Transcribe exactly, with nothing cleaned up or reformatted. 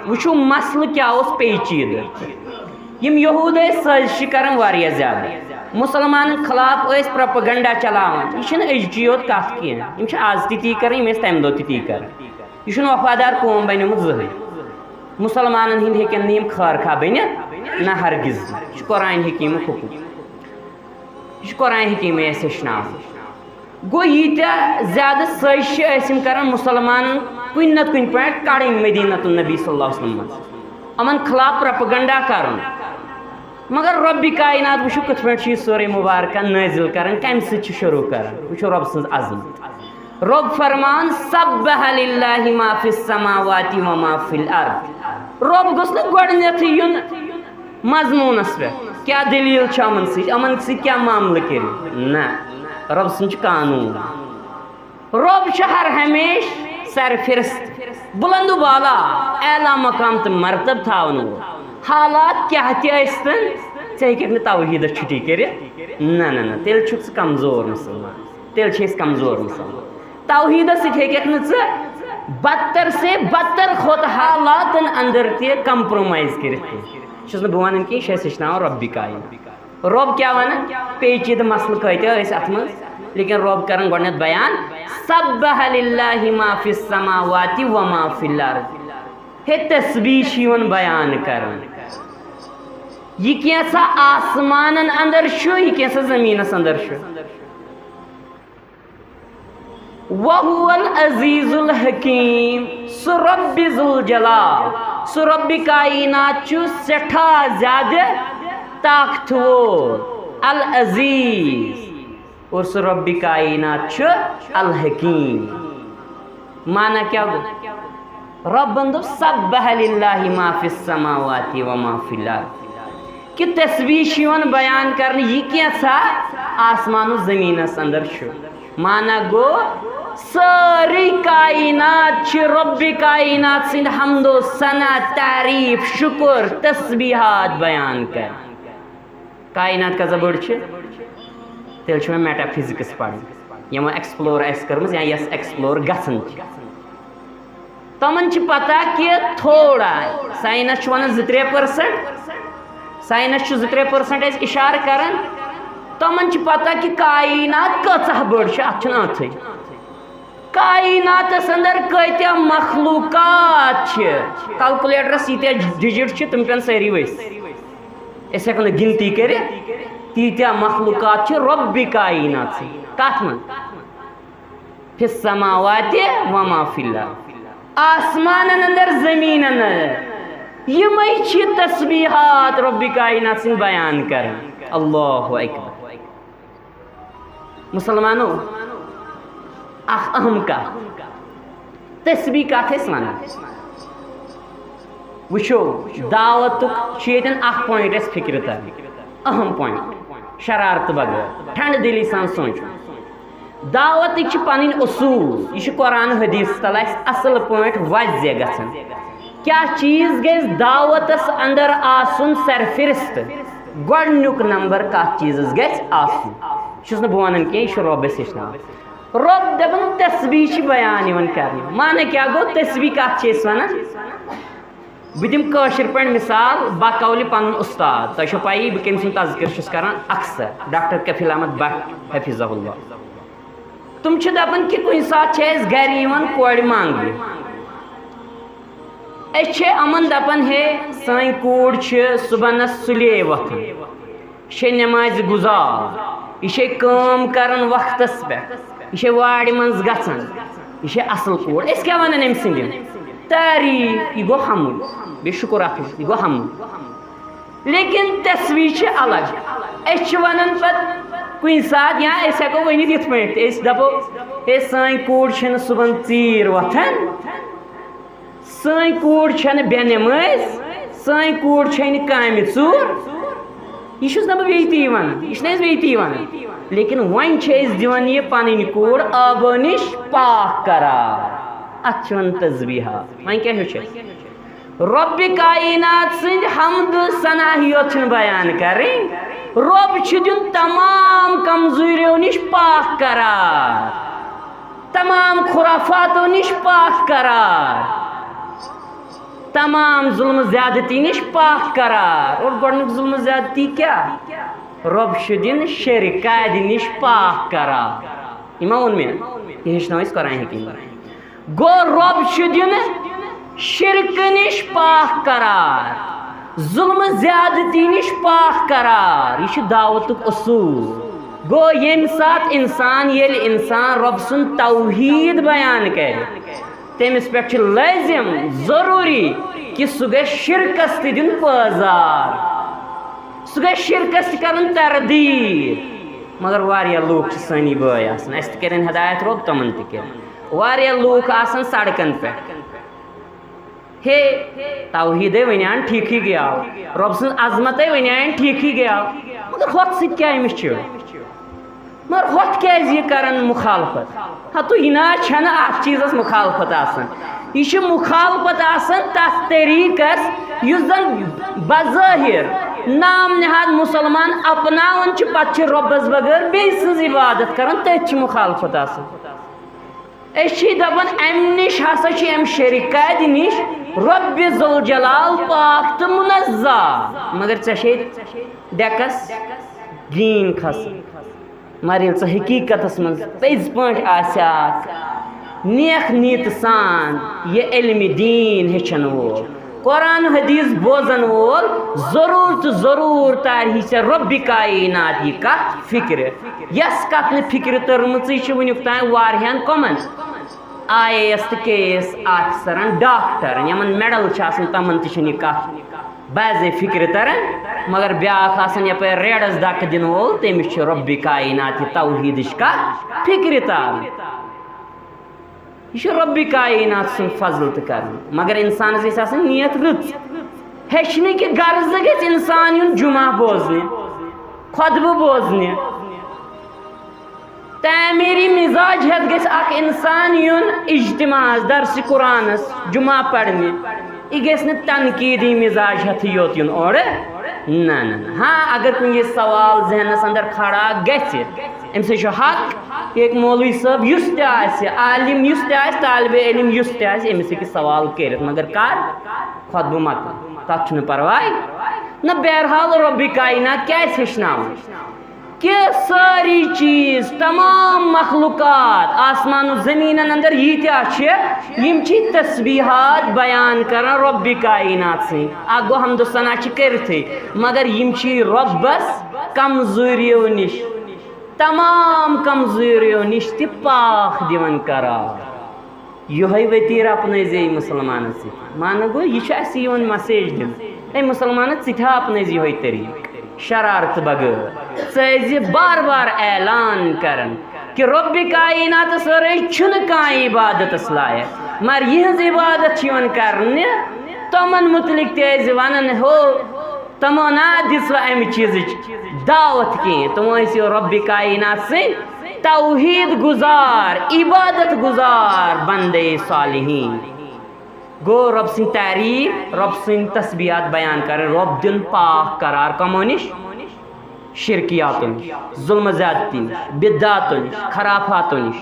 وٕچھِو، مسلہٕ کیٛاہ اوس پیچیدٕ۔ یِم یہوٗد ٲسۍ سٲزشہِ کران واریاہ زیادٕ، مُسلمانن خلاف ٲسۍ پروپیگنڈا چلاوان۔ یہِ چھِنہٕ أزچی یوت کتھ کینٛہہ، یِم چھِ آز تہِ تی کران، یِم ٲسۍ تمہِ دۄہ تہِ تی کران۔ یہِ چھُنہٕ وفادار قوم بنیومُت زٕہٕنۍ۔ مُسلمانن ہٕنٛدۍ ہیٚکن نہٕ یِم خٲر خواہ بٔنِتھ، نہ ہرگز۔ یہِ چھُ قرآن حکیٖمُک حُکُم۔ یہِ چھُ قرآن حکیٖمٕے اَسہِ ہیٚچھناوان۔ گوٚو، ییٖتیٛاہ زیادٕ سٲزشہِ ٲسۍ یِم کران مُسلمانن کُنہِ نتہٕ کُنہِ پٲٹھۍ کڑٕنۍ مدینہ النبی صلی اللہ علیہ وسلم منٛز، یِمن خلاف پروپیگنڈا کرُن۔ مگر رۄبِ کائنات، وٕچھِو کِتھ پٲٹھۍ چھُ یہِ سورہ مبارکہ نٲزِل کران، کمہِ سۭتۍ چھُ شروع کران؟ وٕچھِو رۄب سٕنٛز عظمت۔ رۄب فرمان، "سبح للہ ما فی السماوات و ما فی الارض۔" رۄب گوٚژھ نہٕ گۄڈٕنیتھٕے یُن مضموٗنس پٮ۪ٹھ، کیٛاہ دٔلیٖل چھِ یِمن سۭتۍ، یِمن سۭتۍ کیٛاہ معاملہٕ کٔرِو؟ نہ، رۄب سُنٛد چھُ قانوٗن۔ رۄب چھُ ہر ہمیشہٕ سرفرست، بلند و بالا، اعلیٰ مقام تہٕ مرتب تھاون وول۔ حالات کیٛاہ تہِ ٲسۍتن، ژٕ ہیٚککھ نہٕ توحیٖدس چھُٹی کٔرِتھ۔ نہ، نہ، نہ، تیٚلہِ چھُکھ ژٕ کمزور مُسلمان، تیٚلہِ چھِ أسۍ کمزور مُسلمان۔ توحیٖدس سۭتۍ ہیٚککھ نہٕ ژٕ بدتر سے بدتر کھۄتہٕ حالاتن اندر تہِ compromise کٔرِتھ کینٛہہ۔ چھُس نہٕ بہٕ ونان کینٛہہ، یہِ چھُ اَسہِ ہیٚچھناوان رۄبِ کائنات۔ رۄب کیٛاہ ونان؟ پیچیدٕ مسلہٕ کۭتیٛاہ ٲسۍ اتھ منٛز، لیکن رۄب کران گۄڈٕنیتھ بیان، "سبح للہ ما فی السماوات و ما فی الارض۔" ہے، تسبیح چھِ یِوان بیان کران۔ یہِ کینٛژھا آسمانن اندر چھُ، یہِ کینٛژھا زٔمیٖنس اندر چھُ۔ وَهُوَ الْعَزِيزُ الْحَكِيمُ، سُہ رۄبِ ذوالجلال، سُہ رۄبِ کائنات چھُ سٮ۪ٹھاہ زیادٕ طاقتور، العزیز، اور سُہ رۄبِ کائنات چھُ الحکیم۔ معنی کیٛاہ گوٚو؟ رۄبن دوٚپ، "سبح للہ ما فی السماوات و ما فی الارض"، کہِ تسبیح چھِ یِوان بیان کرنہٕ یہِ کینٛژھا آسمان و زٔمیٖنس اندر چھُ۔ معنی گوٚو، سٲرٕے کائنات چھِ رۄبِ کائنات سٕنٛدِ حمد و ثنا، تعریٖف، شُکر، تسبیحات بیان کران۔ کائنات کۭژاہ بٔڑ چھِ؟ تیٚلہِ چھُ مےٚ meta physics پرٕنۍ، یِمو explore آسہِ کٔرمٕژ یا یۄس explore گژھان چھِ۔ تِمن چھِ پتہ کہِ تھوڑا، science چھُ ونان زٕ ترٛےٚ percent، science چھُ زٕ ترٛےٚ percent اَسہِ اِشارٕ کران۔ تِمن چھِ پتہ کہِ کائنات کۭژاہ بٔڑ چھِ، اتھ چھُنہٕ اتھٕے۔ کائناتس اندر کۭتیاہ مخلوقات چھِ، calculatorس ییٖتیٛاہ digit چھِ، تِم پٮ۪ن سٲری ؤسۍ۔ أسۍ ہٮ۪کو نہٕ گِنتی کٔرِتھ، تیٖتیٛاہ مخلوقات چھِ رۄبِ کائنات سٕنٛدۍ۔ کتھ منٛز؟ فی السماوات و ما فی الارض۔ آسمانن اندر، زٔمیٖنن اندر، یِمے چھِ تسبیحات رۄبِ کائنات سٕنٛدۍ بیان کران۔ اللہ اکبر۔ مُسلمانو، اکھ اہم کتھ، تسبیح کتھ ٲسۍ ونان؟ وٕچھو، دعوتُک چھُ ییٚتٮ۪ن اکھ point اَسہِ فِکرِ تران، اہم point، شرارتہٕ بغٲر، ٹھنڈٕ دلی سان سونٛچُن۔ دعوتٕکۍ چھِ پنٕنۍ اصوٗل، یہِ چھُ قرآن حدیث تل اَسہِ اصل پٲٹھۍ واضح گژھان۔ کیٛاہ چیٖز گژھِ دعوتس اندر آسُن سرفرست؟ گۄڈٕنیُک نمبر کتھ چیٖزس گژھِ آسُن؟ یہِ چھُس نہٕ بہٕ ونان کینٛہہ، یہِ چھُ رۄب اَسہِ ہیٚچھناوان۔ رۄب دپان، تسبیح چھِ بیان یِوان کرنہٕ۔ معنی کیٛاہ گوٚو؟ تسبیح کتھ چھِ أسۍ ونان؟ بہٕ دِمہٕ کٲشِر پٲٹھۍ مثال، بقولِ پنُن استاد۔ تۄہہِ چھو پَیی بہٕ کٔمۍ سُنٛد تذکرٕ چھُس کران اکثر، ڈاکٹر کفیل احمد بٹ حفظہ اللہ۔ تِم چھِ دَپان کہِ کُنہِ ساتہٕ چھِ اَسہِ گَرِ یِوان کورِ مانٛگنہِ۔ أسۍ چھِ یِمَن دَپان، "ہے، سٲنۍ کوٗر چھِ صُبحَنَس سُلے وۄتھان، یہِ چھے نٮ۪مازِ گُزار، یہِ چھے کٲم کَران وقتَس پٮ۪ٹھ، یہِ چھے وارِ منٛز گژھان، یہِ چھے اَصٕل کوٗر۔" أسۍ کیٛاہ وَنان أمۍ سٕنٛدِ؟ تعریٖف، یہِ گوٚو حمُل۔ بیٚیہِ شُکُر اَتھ منٛز، یہِ گوٚو حمُل۔ لیکن تسبیح چھِ الگ۔ أسۍ چھِ ونان پتہٕ کُنہِ ساتہٕ، یا أسۍ ہٮ۪کو ؤنِتھ یِتھ پٲٹھۍ تہِ، أسۍ دپو، "ہے، سٲنۍ کوٗر چھنہٕ صُبحن ژیٖرۍ وۄتھان، سٲنۍ کوٗر چھنہٕ بے نمٲز، سٲنۍ کوٗر چھے نہٕ کامہِ ژوٗر۔" یہِ چھُس نہٕ بہٕ بیٚیہِ تی ونان، یہِ چھِنہٕ أسۍ بیٚیہِ تی ونان۔ لیکن وۄنۍ چھِ أسۍ دِوان یہِ پنٕنۍ کوٗر آبہٕ نِش پاک قرار۔ اتھ چھِ ونان تسبیحات۔ وۄنۍ کیٛاہ ہیوٚچھ اَسہِ؟ رۄبِ کائنات سٕنٛدِ حمد و ثنا یوت چھُنہٕ بیان کرٕنۍ، رۄب چھُ دیُن تمام کمزوٗریو نِش پاک قرار، تمام خرافاتو نِش پاک قرار۔ تمام ظلم زیادتی نِش پاک قرار۔ اور گۄڈٕنیُک ظلم زیادتی کیٛاہ؟ رۄب چھُ دِنۍ شرکہٕ نِش پاک قرار۔ یہِ ما ووٚن مےٚ؟ یہِ ہیٚچھناو أسۍ قرآن حکیٖم۔ گوٚو رۄب چھُ دِنۍ شرکہٕ نِش پاک قرار، ظلم زیادتی نِش پاک قرار۔ یہِ چھُ دعوتُک اصوٗل۔ گوٚو ییٚمہِ ساتہٕ اِنسان، ییٚلہِ اِنسان رۄب سُنٛد توحیٖد بیان کرِ، تٔمِس پٮ۪ٹھ چھُ لٲزِم، ضروٗری کہِ سُہ گژھِ شرکس تہِ دیُن پٲزار، سُہ گژھِ شرکس تہِ کرُن تردیٖد۔ مگر واریاہ لوٗکھ چھِ سٲنی بٲے آسان، اَسہِ تہِ کَرن ہدایت رۄب، تِمن تہِ کَرِ۔ واریاہ لوٗکھ آسان سڑکن پٮ۪ٹھ، ہے، توحیٖدے ونیان ٹھیٖکھٕے گٔیاو، رۄب سٕنٛز عظمتے ونیان ٹھیٖکھٕے گٔیاو، مگر ہۄتھ سۭتۍ کیٛاہ أمِس چھِ؟ مگر ہۄتھ کیٛازِ یہِ کران مُخالفت؟ ہتو یہِ نہ حظ چھنہٕ اتھ چیٖزس مُخالفت آسان، یہِ چھِ مُخالفت آسان تتھ طریٖقس یُس زن بظٲہر نام نہاد مُسلمان اپناوان چھِ، پتہٕ چھِ رۄبس بغٲر بیٚیہِ سٕنٛز عبادت کران، تٔتھۍ چھِ مُخالفت آسان۔ أسۍ چھِ دَپان، اَمہِ نِش ہسا چھِ، اَمہِ شریٖک کَتہِ نِش؟ رۄبِ ذوالجلال پاک تہٕ مُنزہ۔ مگر ژےٚ چھے ڈٮ۪کَس گیٖن کھسان۔ مگر ییٚلہِ ژٕ حقیٖقتَس منٛز پٔزۍ پٲٹھۍ آسہِ اَکھ نیک نیٖتہٕ سان یہِ علمِ دیٖن ہیٚچھَن وول، قرآن حدیث بوزن وول ضروٗر تہٕ ضروٗر تارِ ژےٚ رۄبِ کائنات یہِ کتھ فکرِ، یۄس کتھ نہٕ فکرِ تٔرمٕژٕے چھِ وٕنیُک تام واریاہن کمن۔ آئی اے ایس تہٕ کے اے ایس آفیسرن، ڈاکٹرن، یِمن میڈل چھِ آسان، تِمن تہِ چھنہٕ یہِ کتھ بعضے فکرِ تران، مگر بیاکھ آسان یپٲرۍ ریڈس دکہٕ دِنہٕ وول، تٔمِس چھِ رۄبِ کائنات یہِ توحیٖدٕچ کتھ فکرِ تران۔ یہِ چھُ رۄبِ کائنات سُنٛد فضل تہٕ کرم، مگر اِنسانَس گژھِ آسٕنۍ نیت رٕژ۔ ہیٚچھنہٕ کہِ غرضہٕ گژھِ اِنسان یُن جمعہ بوزنہِ، خطبہٕ بوزنہِ۔ تعمیٖری مزاج ہٮ۪تھ گژھِ اکھ اِنسان یُن اجتماعس، درسِ قرآنس، جمعہ پرنہِ۔ یہِ گژھِ نہٕ تنقیٖدی مزاج ہٮ۪تھٕے یوت یُن اورٕ۔ نہ، نہ، نہ۔ ہاں، اگر کُنہِ سوال ذہنس اندر کھڑا گژھِ، أمِس چھُ حق، یہِ ہیٚکہِ مولوی صٲب یُس تہِ آسہِ، عالم یُس تہِ آسہِ، طالبِ علم یُس تہِ آسہِ، أمِس ہیٚکہِ سوال کٔرِتھ، مگر کر؟ خطبہٕ مۄکلہِ، تتھ چھُنہٕ پرواے۔ نہ، بہرحال، رۄبِ کائنات کیٛازِ ہیٚچھناوان؟ کہِ سٲری چیٖز، تمام مخلوقات، آسمان و زمیٖنن اندر ییٖتیٛاہ چھِ، یِم چھِ تسبیحات بیان کران رۄبِ کائنات سٕنٛدۍ۔ اکھ گوٚو حمد و ثنا چھِ کٔرِتھٕے، مگر یِم چھِ رۄبس کمزوٗریو نِش، تمام کمزوٗریو نِش تہِ پاک دِوان قرار۔ یِہوٚے ؤتیٖر اپنٲے زِ یہِ مُسلمانَس سۭتۍ۔ معنہ گوٚو، یہِ چھُ اَسہِ یِوان مسیج دِنہٕ۔ اے مُسلمانہ، ژٕ تہِ ہا اپنٲے زِ یِہوٚے طریٖقہٕ، شرارتہٕ بغٲر۔ ژٕ ٲسۍ زِ بار بار اعلان کران کہِ رۄبِ کائناتس ورٲے چھُنہٕ کانٛہہ عبادتس لایق، مگر یِہٕنٛز عبادت چھِ یِوان کرنہٕ۔ تِمن مُتعلق تہِ ٲسۍ زِ ونان، ہو، تِمو نہ دِژوٕ اَمہِ چیٖزٕچ دعوت کینٛہہ۔ تِمو ٲسۍ یہِ رۄبِ کائنات سٕنٛدۍ توحیٖد گُزار، عبادت گُزار، بندے صالحین۔ گوٚو رۄب سٕنٛدۍ تعریٖف، رۄب سٕنٛدۍ تسبیحات بیان کرٕنۍ، رۄب دیُن پاک قرار کمو نِش؟ شرکیاتو نِش، ظلم زیادتی نِش، بدعاتو نِش، خرافاتو نِش۔